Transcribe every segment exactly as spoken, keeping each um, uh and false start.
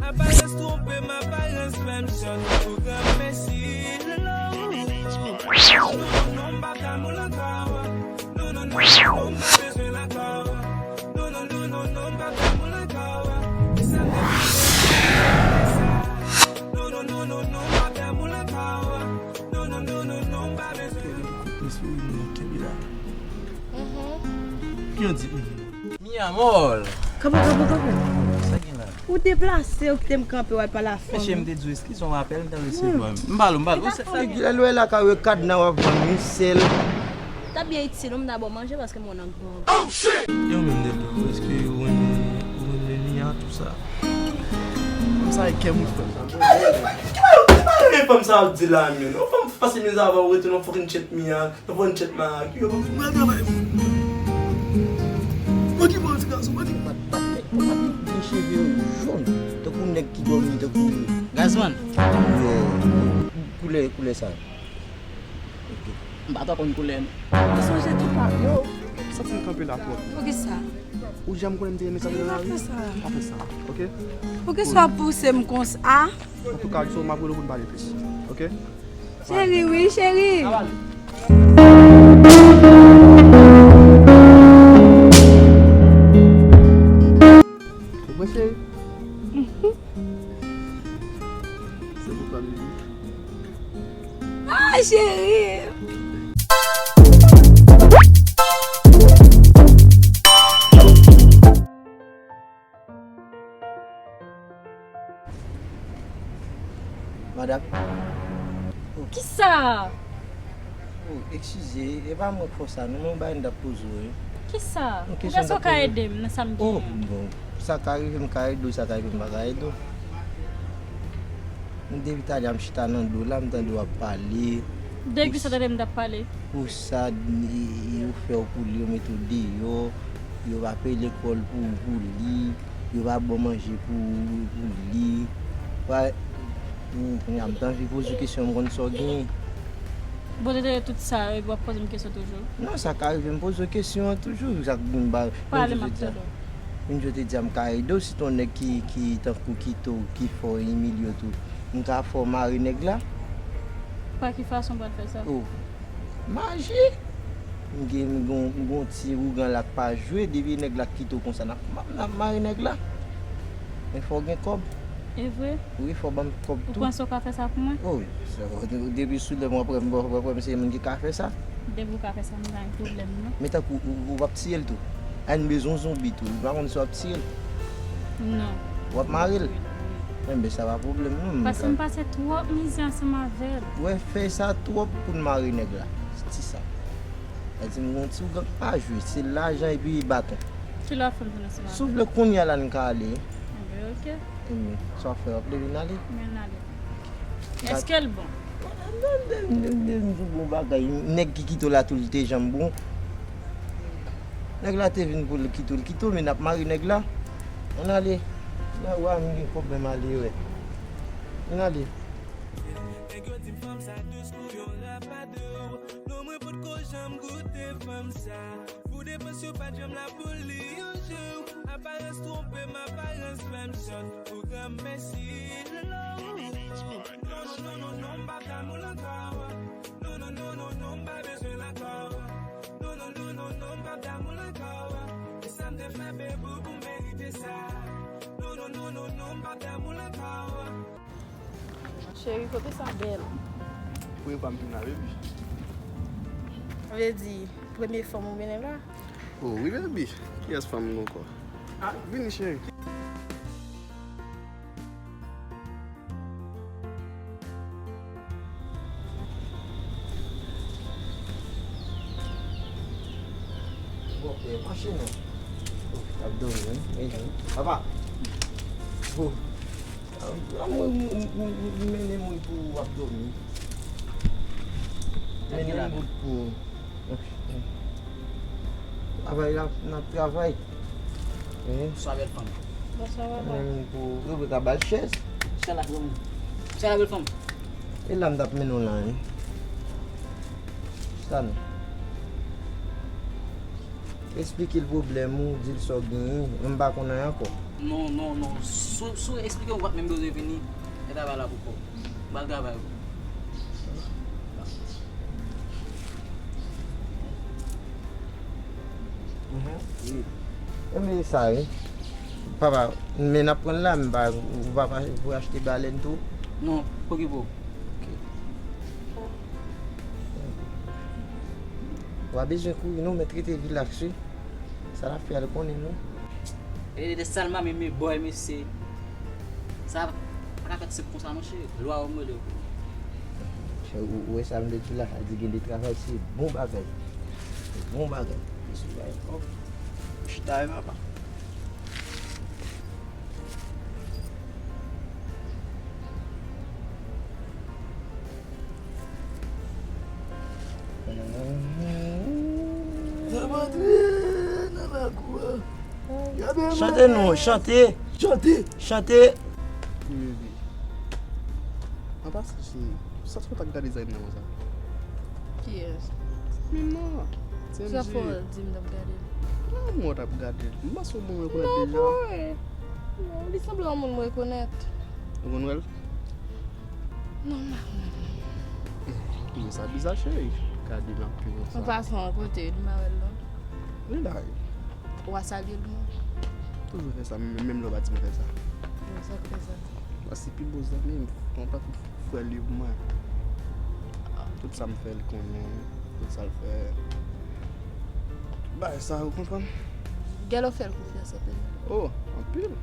Aparans twonpe m, aparans fè m sòt. Ou granmesi. Non, non, non, m pa d'amour ankò. Non, non, non, non, m pa bezwen l ankò. Non, non, non, non, non, m pa d'amour ankò. E sa m te fè sa. Non, non, non, non, non, m pa d'amour ankò. Non, non, non, non, non, m pa bezwen l ankò. Mesye, wi, men kenbe la. Mhm. Ki yon di, mhm. Mi amor. Kanpe, kanpe, kanpe. Sa gen la? Ou deplase, ou kite m kanpe, w al pale a fanm. Mesye, m te di w eskize, yon apèl m te resevwa. M pale w, m pale w. Nèg la lwe lakay yo, kadna w ap vann wi, sèl. T ap byen itil ou, m ta ba w manje paske m wè w nan gran. Yo menm, Deldo, èske ou renmen, ou renmen Mia, tou sa? Kòm sa e kè m ou fè. Ki bagay fanm sa ap di la menm? Yon fanm pase mizè avè w, ou rete nan fucking chat Mia. Nan bon chat la, ki yo pral travay. Mwen ki bon ti gason, mwen ki. Mwen pa t, mwen pa t, mwen pa t gen cheve yo jòn. Tankou nèg ki dòmi, tankou. Gazman. Yo, koulè, koulè sa. Ok. M pa twò konn koulè, non. Ou sonje tout pa yo. Santi m kanpe la twòp. Poukisa? Ou janm konnen m te renmen sa nan lari? Pa fè sa. Pa fè sa, ok? Poukisa w ap pouse m konsa? Antouka, Alison, m ap rele w pou n pale plis. Ok? Cheri, wi, cheri. Ou prese? Se pou pale, wi. Ah, cheri. Madanm. Oh. Kisa? Oh, eskize, e pa mwen k fè w sa, non, men yon bagay m t ap poze w, wi. Kisa? Ou panse w ka ede m nan sa m genyen? Oh, bon, sa ka rive m ka ede w, sa ka rive m pa ka ede w. Depi talè a m chita nan do la, m tande w ap pale. De kisa w tande m t ap pale? Pou sa, e, e, yo fè w pou li, yo mete w deyò, yo pa peye lekòl pou, pou li, yo pa ba w manje pou, pou li. Wa, hmm, kounye a m t anvi poze w kesyon, m konn sa w genyen. Bon, te tande tout sa, epi w ap poze m kesyon toujou? Non, sa ka rive m poze w kesyon an toujou, sa k vin ba. Pale, m ap tande w. Menm jan w te di a, m ka ede w, si t on nèg ki, ki tankou Kito, ki fè w imilye w tou, m ka fè w mare nèg la. Pa ki fason w pral fè sa? Oh, maji! M gen, m gon, m gon ti ougan la k pa jwe, depi nèg la kite w konsa, n ap, n ap mare nèg la. Men fò w gen kòb. E vre? Wi, fò w ban m kòb tou. Ou panse w ka fè sa pou mwen? Oh, sa, depi sou lè m wè m, wè m se moun ki ka fè sa. Depi w ka fè sa, m pa gen pwoblèm, non. Men tankou ou, ou, ou p ap tiye l tou. A, m bezwen yon zonbi tou. M pa konn si w ap tiye l. Non. W ap mare l? Wi, wi. Enben, sa pa pwoblèm, non. Paske m pase twòp mizè ansanm avè l. Ou wè, fè sa twòp pou n mare nèg la. Ti sa. Sa di m gon ti ougan pa jwe, se lajan epi baton. Kilè w ap fè m vin ansanm avè l? Si w vle kounye a la n ka ale. Enben, oke. Enben, sa w ap fè, w ap leve n ale? Men n ale. Èske l bon? M sou bon bagay. Nèg ki kite w la tou, li te janm bon. Nèg la te vin pou l kite w, l kite w, men n ap mare nèg la. Ann ale. Nan wa m gen pwoblèm ale, wè. Ann ale. Nèg yo di m fanm sa dous kou yon rapadou. Non, mwen potko janm goute fanm sa. Pou depans yo pa t janm la pou li yon jou. Aparans twonpe m, aparans fè m sòt. Ou granmèsi, Lolo. Non, non, non, non, non, m pa t damou l ankò. Non, non, non, non, non, m pa bezwen l ankò. Non, non, non, non, non, m pa t damou l ankò. E sa m te fè, bebou, pou m merite sa. Non, non, non, non, non, m pa t damou l ankò. Cheri, kote sa bèl. Premye fwa m vin la, baby. Sa vle di, premye fanm ou mennen la? Oh, wi, baby. Kiyès fanm m gen ankò? Ah, vini, cheri. Bon, e, mache non. Oh, ap dòmi, wi. Papa. Bon. A, mwen, mwen, mwen, mwen mennen moun pou w ap dòmi. Mennen moun pou. Travay la, n ap travay. Bonswa, bèl fanm. Bonswa, papa. Mennen moun pou. Yo, pou ta ba l chèz. Chèz la, pou mwen. Chèz la, bèl fanm. E la m t ap mennen w la, wi. Chita non. Eksplike l pwoblèm ou, di l sa w genyen, m pa konn anyen ankò. Non, non, non. Si, si w eksplike m, ou p ap menm bezwen vini. Fè travay la pou kò w. M pral travay wi. Mhm. Wi. Enben, sa wi. Papa, men n ap pran la, m pa, ou pa, ou pa achte balèn tou? Non, okipe w. Ok. W a bezwen kouri non, men rete rilaks wi. Sa n ap fè a, l konnen non. E de Salma, men, men bòy, mesye. Sa pa ka fèt senp konsa, monchè. Lwa yo m rele w. Ou, ou wè sa m te di la, sa di gen de travay, se bon bagay. Se bon bagay. Mesye, bay kòb. Chita, e papa. N ap antre nan lakou a. Gade chante non, chante. Chante. Chante. Wi, wi. An pasan, Cheri, sa t fè w t ap gade zanmi nan konsa? Kiyès? Zanmi m nan. Sa fè w di m t ap gade l? Nan mwen w t ap gade l. M panse w bon rekonèt deja. Non, li sanble yon moun m rekonèt. Ou konn wè l? Non, m pa konn wè l. Wi, sa biza, Cheri. Gade l anpil konsa. An pasan, kote l? M pa wè l non. Li la wi. W a salye l non. Toujou fè sa, menm, menm lè w pa di m fè sa. Bon, sa k fè sa? Paske pi bon zanmi m, yon pa tout frè li pou mwen. Tout sa m fè, li konnen. Tout sa l fè. Bagay sa, ou konprann? Gèlè w fè l konfyans anpil. Oh, anpil.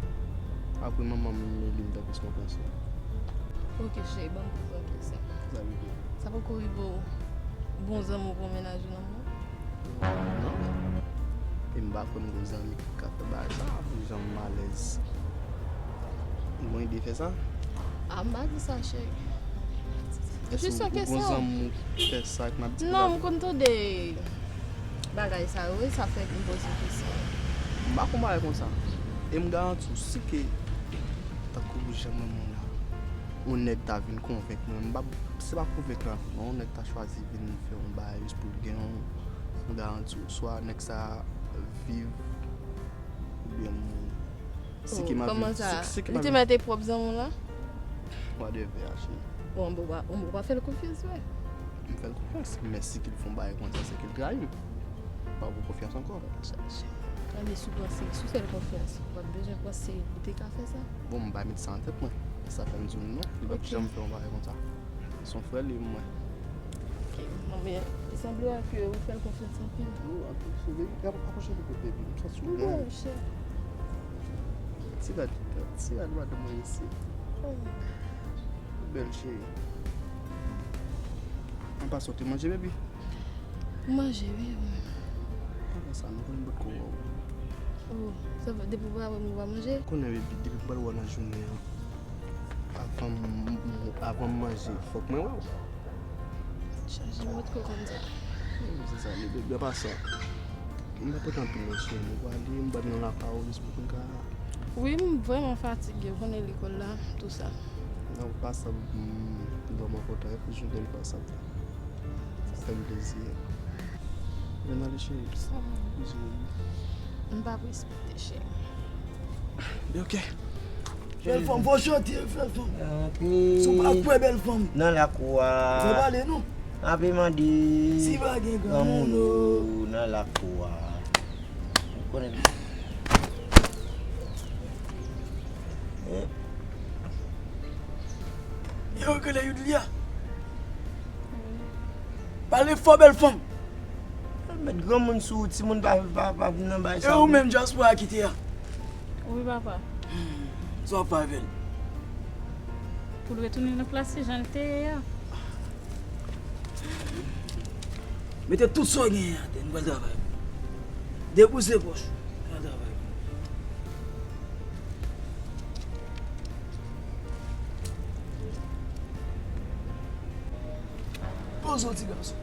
Apre manman m, li m fè plis konfyans wi. Ok, cheri, ban m poze w kesyon. Sa vle di? Sa poko rive w bon zanmi w pou w menaj ou nan mwen? Non. E m pa kwè m gon zanmi ki ka fè bagay sa, pou jan m alèz. Ou gon ide fè sa? A, m pa di sa, cheri. Èske ou gon zanmi ou ki fè sa k m ap di la? Non, m konn tande bagay sa yo, e sa fè m poze kesyon. M pa konn bagay konsa. E m garanti w, si ke, tankou jan mwen menm la, yon nèg ta vin konvenk mwen, m pa, se pa konvenk la, non, yon nèg ta chwazi vin fè yon bagay jis pou l gen yon, yon garanti, swa nèg sa viv, oubyen m, si ke m ap viv, si, si ke m ap viv. Kòman sa? Li te mete pwòp zanmi w lan? Whatever, cheri. Bon, bon, w pa, w pa fè l konfyans vre? M fè l konfyans, men si ke l fè yon bagay konsa, se ke l trayi m. Pa pou konfyans ankò. Sa, se, gade, si w panse, si w fè l konfyans, w pa t bezwen panse li te ka fè sa. Bon, m pa met sa nan tèt mwen. Sa fè m di w non. Li p ap janm fè yon bagay konsa. Se yon frè li mwen. Ok, non, men li sanble a ke ou fè l konfyans anpil. Non, aproche, baby, aproche li, baby. M santi w bon. Ti rad, ti rad madanm mwen isi. Bèl cheri. An pasan, w te manje, baby? Manje, wi, wi. Pandan sa, nou konnen m potko wè w. Oh, sa fè depi w pa wè m, ou pa manje? Konnen, baby, depi m pral wè w nan jounen an, avan m, m, avan m manje, fòk mwen wè w. Chaje m potko konn sa. Hmm, se sa, li, baby, an pasan, m pa pote anpil non, cheri, nou prale, m prale nan lakay ou, jis pou nou ka. Wi, m vrèman fatige, ou konnen lekòl la, tou sa. Non, pa sa, m vrèman kontan, e pou jounen pa sa. Sa fè m plezi. Men ale, cheri. Sa va. Bizou. M pa prese, cheri. Be, ok. Bèl fanm, fò chante, bèl fanm. Antre. Si w pa kwè bèl fanm. Nan lakou a. Fò pale, non. Ape mande. Si pa gen granmoun, oh, nan lakou a. Ou konnen. Eh. Yo rele Youdlia. Pale fò, bèl fanm. Met granmoun sou ou, timoun pa, pa, pa vin nan bay sa. E ou menm, dyaspora ki te a? Wi, papa. Hmm, sa w ap fè avè l? Pou l retounen nan plas li jan l te ye a. Mete tout sa w genyen atè, nou pral travay. Debouse pòch ou, nou pral travay. Poze w, ti gason.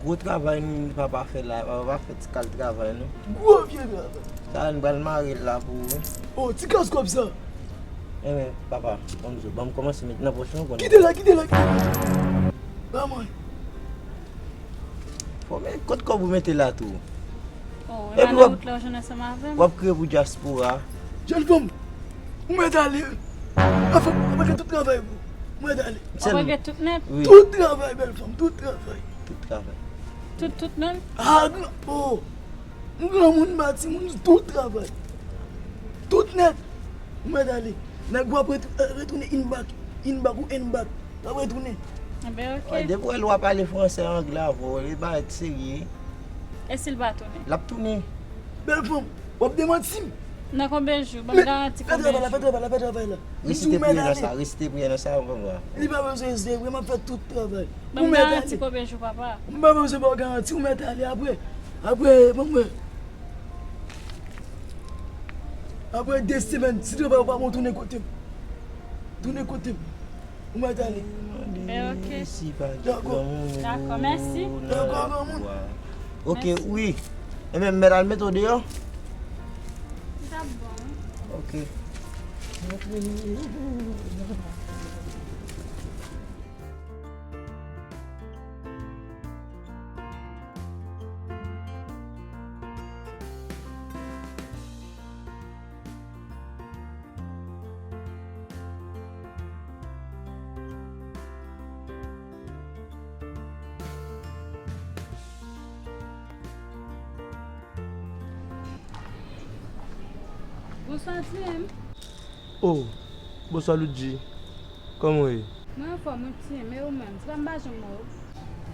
Gwo travay papa fè la, papa pa fè ti kal travay non. Gwo vye travay. Sa a, n pral mare l la pou ou wi. Oh, ti kaz kòb sa. Enben, papa, ban m di w, ban m kòmanse met nan pòch mwen, ou konnen. Kite la, kite la, kite la. Ban mwen. Fò men, kot kòb ou mete la tou? Epi w ap, w ap kriye pou dyaspora. Jèn fanm, ou mèt ale. Afè, w ap regrèt tout travay ou. Ou mèt ale. W ap regrèt tout nèt. Wi. Tout travay, bèl fanm, tout travay. Tout travay. Tout, tout menm? Ah, gran, oh. M granmoun, m pa timoun, tout travay. Tout nèt. Ou mèt ale. Nèg ou ap ret-, retounen in back. In back ou in back. L ap retounen. Enben, ok. Wè, depi w wè l w ap pale fransè, anglè avè w, e bagay serye. E si l pa tounen? L ap tounen. Bèl fanm, w ap demanti m. Nan konbyen jou? Ban m garanti konbyen jou? Fè travay la, fè travay la, fè travay la. Resite priye nan sa, resite priye nan sa, ou konprann? Li pa bezwen resite priye, m ap fè tout travay. Ban m garanti konbyen jou, papa? M pa bezwen ba w garanti, ou mèt ale apre. Apre, ban m wè. Apre de semèn, si travay ou pa bon, tounen kote m. Tounen kote m. Ou mèt ale. Men ok. Dakò. Dakò, mèsi. Dakò, granmoun. Ok, wi. Enben, m mèt al mete w deyò? Li t ap bon. Ok. Bonswa, Tim. Oh, bonswa, Loudji. Kòman w ye? Mwen anfòm, wi, Tim. E ou menm? Se pa m pa janm wè w.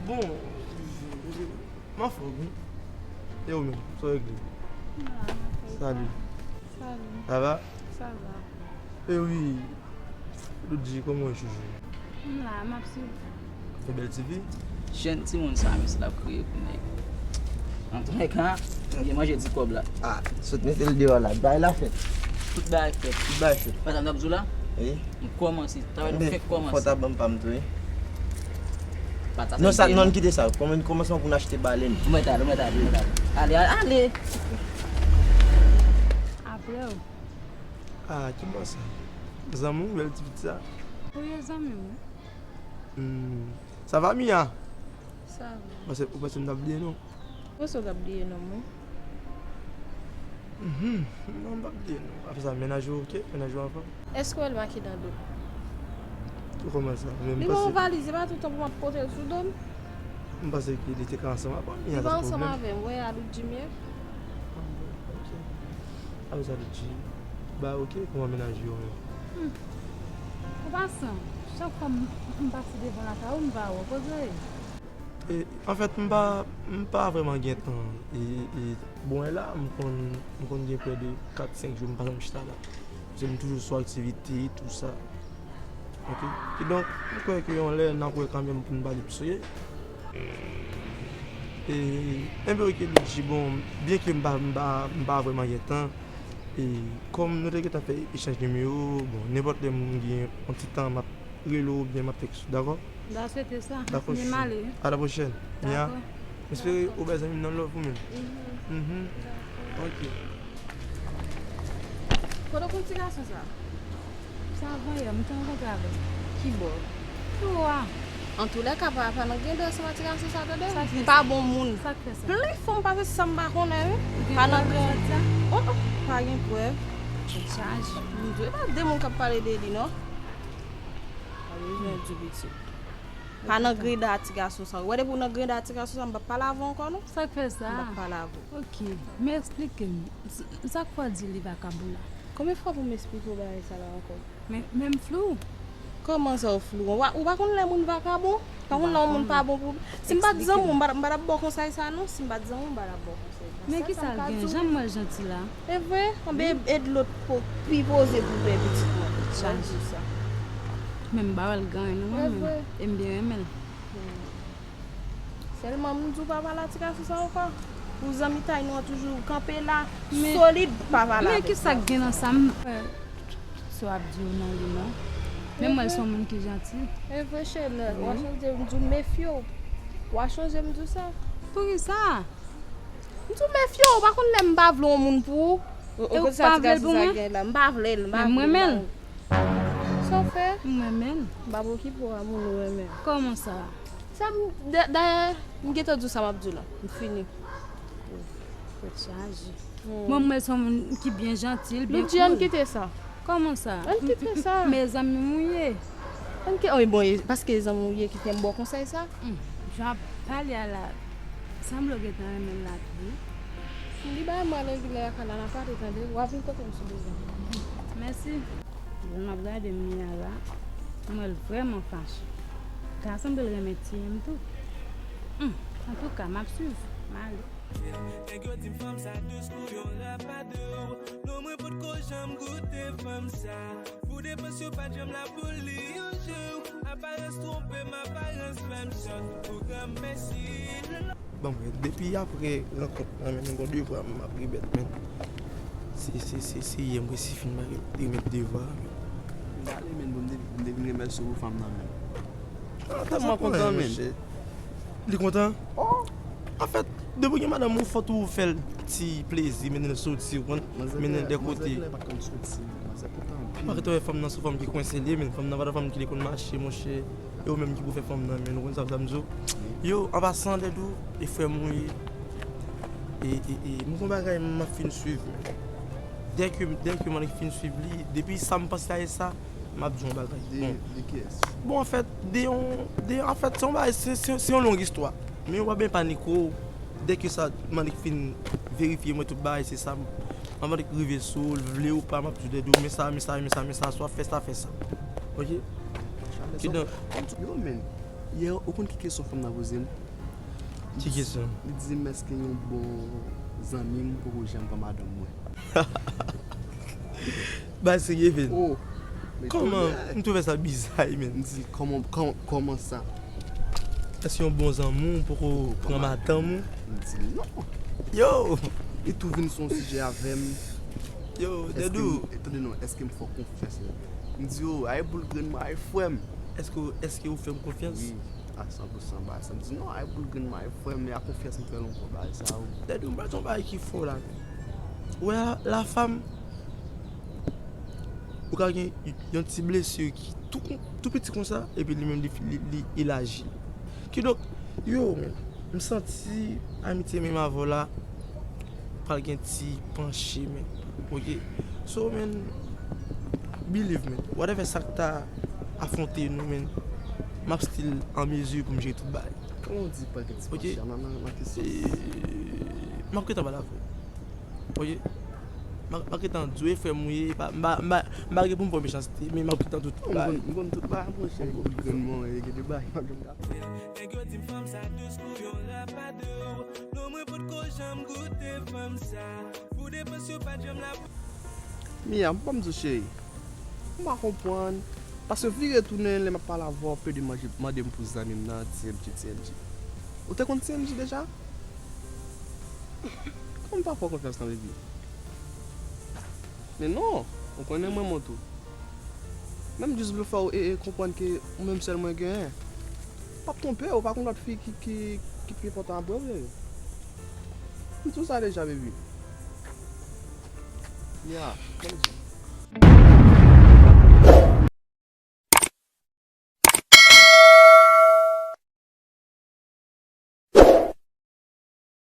Bon, m anfòm, wi. E ou menm? Sa w regle? M la, m ap fè. Salut. Salut. Ça va? Ça va. E wi, Loudji, kòman w ye, chouchou? M la, m ap swiv. Fè bèl ti vi. Jèn timoun sa, mesye, l ap kriye pou nèg. Antoulèka, m gen manje di kòb la. Ah, sot mete l deyò la. Bay la fèt. Tout bagay fèt. Tout bagay fèt. Pata m t ap di w la? Wi. M kòmanse. Travay nou fèk kòmanse. Fò ta ban m pa m tou, wi. Non, sa, non, n kite sa. Kòman, kòmansman pou n achte balèn. Ou mèt ale, ou mèt ale, ou mèt ale. Ale, ale, ale. Apre w. Ah, ki bò sa? Zanmi w, bèl ti pitit sa. Wi, e zanmi m, wi. Hmm. Sa va, Mia? Sa va. Ou panse, ou panse m t ap bliye non? Ou panse w t ap bliye non mwen? Mhm. Non, m p ap bliye non. Apre sa, mennaj ou oke? Mennaj ou anfòm? Èske w wè l make dan do m? Ou kòmanse. Li ban yon valiz, se pa toutan pou m ap pote l sou do m. M panse ke li te ka ansanm avè w, li pa ansanm avè m, wè, a Loudji m ye. Ah, bon, ok. Apre sa, Loudji, ba oke, kòman mennaj yo menm? Hmm. An pasan, chak fwa m, m pase devan lakay ou, m pa wè w. Kote w ye? E, anfèt, m pa, m pa vrèman gen tan. E, e, bon, e la, m konn, m konn gen prè de kat, senk jou m pa janm chita la. Paske m toujou sou aktivite, tou sa. Ok? Kidonk, m kwè ke yon lè n ap wè kanmenm pou n pale plis, oke? E, enben, oke, Loudji, bon, byenke m pa, m pa, m pa vrèman gen tan, e, kòm nou te gentan fè echanj nimewo, bon, nenpòt lè m gen yon ti tan, m ap rele w oubyen m ap tèks ou, dakò? M ta swete sa. Dakò, chouchou. A la pwochèn. Mia, m espere ou bay zanmi m nan love ou menm. Mhm. Ok. Kote w konn ti gason sa? Se avan yè, m te rankontre avè l. Ki bò? Pi wo a. Antoulèka, pa, pa nan grandè ansanm ak ti gason sa, tande? Li pa bon moun. Sa k fè sa? Plen fanm pase sa m pa konnen, wi. Pa nan grandè. Oh, oh, pa gen prèv. Tèt chaje. M di w, e pa de moun k ap pale de li, non. Pa bezwen di pitit. Pa nan greda a ti gason sa. Ou wè depi w nan greda a ti gason sa, m p ap pale avè w ankò non. Sa k fè sa? M p ap pale avè w. Ok. Men eksplike m. S-, sa k fè w di li vakabon la? Konbyen fwa pou m eksplike w bagay sa la ankò? Men, men m flou. Kòman sa w flou? Ou pa, ou pa konn lè moun vakabon? Pa konn lè yon moun pa bon pou, si m pa t zanmi w, m pa, m pa t ap ba w konsèy sa non. Si m pa t zanmi w, m pa t ap ba w konsèy sa. Men kisa l gen? Jan m wè l janti la. E vre? Anben e, e dlo t po, pi poze pou bè pitit mwen. Jan l di w sa. Men m pa wè l gen anyen non mwen menm. E m byen renmen l. Sèlman m di w pa pale a ti gason sa ankò. Pou zanmitay nou an toujou kanpe la, solid, pa pale avè l. Men kisa k gen nan sa? M, eh, si w ap di w nan li non. Men m wè l se yon moun ki janti. E vre, cheri, lè w a chanje, m di w mefye w. W a chanje, m di w sa. Poukisa? M di w mefye w, ou pa konn lè m pa vle yon moun pou ou. E ou pa vle l pou mwen? M pa vle l, m pa vle l. Men m renmen l. Sa w fè? M renmen l. M p ap okipe w, amour, nou renmen. Kòman sa? Sa m, da-, dayè, m gentan di w sa m ap di w la. M fini. Tèt chaje. Mwen, mwen se yon moun ki byen janti, byen cool. Loudji, ann kite sa. Kòman sa? Ann kite sa. Mezanmi, m ou ye. Ann ki, oh, bon, e, paske zanmi w ye ki fè m ba w konsèy sa? Hmm, jan w ap pale a la, sanble w gentan renmen l la tou, wi. Li bay mal anvilè a kay la, n a pale tande, w a vin kote m si bezwen. Mèsi. Jan m ap gade Mia la, m wè l vrèman fache. Ka sanble l renmen tiye m tou. Hmm, antouka, m ap swiv, m ale. Nèg yo di m fanm sa dous kou yon rapadou. Non, mwen potko janm goute fanm sa. Pou depans yo pa t janm la pou li yon jou. Aparans twonpe m, aparans fè m sòt. Pwogram mèsi. Bon, men, depi apre rankont lan, men, m gon devwa, m ap remèt, men. Se, se, se, se yè m resi fin remèt devwa, men. M ale, men, bon, m te, m te vin remèsye w pou fanm nan, men. Ah, tèlman kontan, men. Li kontan? Oh! Anfèt, depi w gen madanm ou, fò tou ou fè l ti plezi, mennen l soti, ou konn, mennen l de kote. Manzè klè pa t konn soti, manzè kontan anpil. Ou pa rete wè fanm nan se yon fanm ki kwense li ye, men fanm nan pa t yon fanm ki te konn mache, monchè. E ou menm ki pou fè fanm nan, men ou konn sa m di w. Yo, an pasan, Dèdou, e frè m ou ye. E, e, e, m gon bagay m ap fin swiv, men. Dèke, dèke m annik fin swiv li, depi sa m panse a e sa, m ap di yon bagay. De, de kiyès? Bon, anfèt, de yon, de, anfèt, se yon bagay, se, se, se yon long istwa. Men w pa byen panike w. Dèke sa, m annik fin verifye mwen tout bagay, se sa, m, m annik rive sou w, vle ou pa, m ap di w, Dèdou, men sa, men sa, men sa, men sa, si w ap fè sa, fè sa. Oke? Kidonk, yo, men, yè, ou konn ki kesyon fanm nan poze m? Ki kesyon? Li di m, èske yon bon zanmi m poko janm pran madanm mwen? Bagay serye, men. Oh, men kòman? Tonè. M twouve sa biza, wi, men. M di, kòman, kòman, kòman sa? Èske yon bon zanmi w poko pran madanm ou? M di, non. Yo! Li tou vin sou yon sijè avè m. Yo, Dèdou. Tande non, èske m fè w konfyans, men? M di, oh, ay boul grenn mwen, ay frè m. Èske, èske ou fè m konfyans? Wi, a san pou san, bagay sa. M di, non, ay boul grenn mwen, ay frè m, men a konfyans m fè l ankò, bagay sa, wi. Dèdou, m pral di yon bagay ki fò la. Ou wè la, la femme, ou ka gen yon ti blesi ki tou kon-, tou piti konsa, epi li menm li, li, li elaji. Kidonk, yo, men, m santi amitye menm avè w la pral gen ti panche, men. Oke? So, men, believe, men. Whatever sa k ta afwonte nou, men, m ap still an mezi pou m jere tout bagay. Kòman w di pral gen ti panche? Nan, nan, nan ki sans? E, m ap gentan pale avè w. Oke? M a, m a gentan di w, e frè m ou ye, pa, m pa, m pa, m pa gen pou m fè w mechanste, men m ap gentan tout bagay. M konn, m konn tout bagay, monchè. Gouvenman, e gen de bagay m pa janm ka fè. Nèg yo di m fanm sa dous kou yon rapadou. Non, mwen potko janm goute fanm sa. Pou depans yo pa t janm la. Mia, m pa m di w cheri. M pa konprann. Paske vire tounen, lè m ap pale avè w, w ap plede manje, mande m pou zanmi m nan, T M G, T M G. Ou te konn T M G deja? Kòman m pa fè w konfyans lan, baby? Men non, ou konnen mwen, mwen tou. Men m jis vle fè w, e, e, konprann ke ou menm sèl mwen genyen. P ap twonpe w, pa gon lòt fi ki, ki, ki pi enpòtan apre w, baby. M di w sa deja, baby. Ya, kòm di.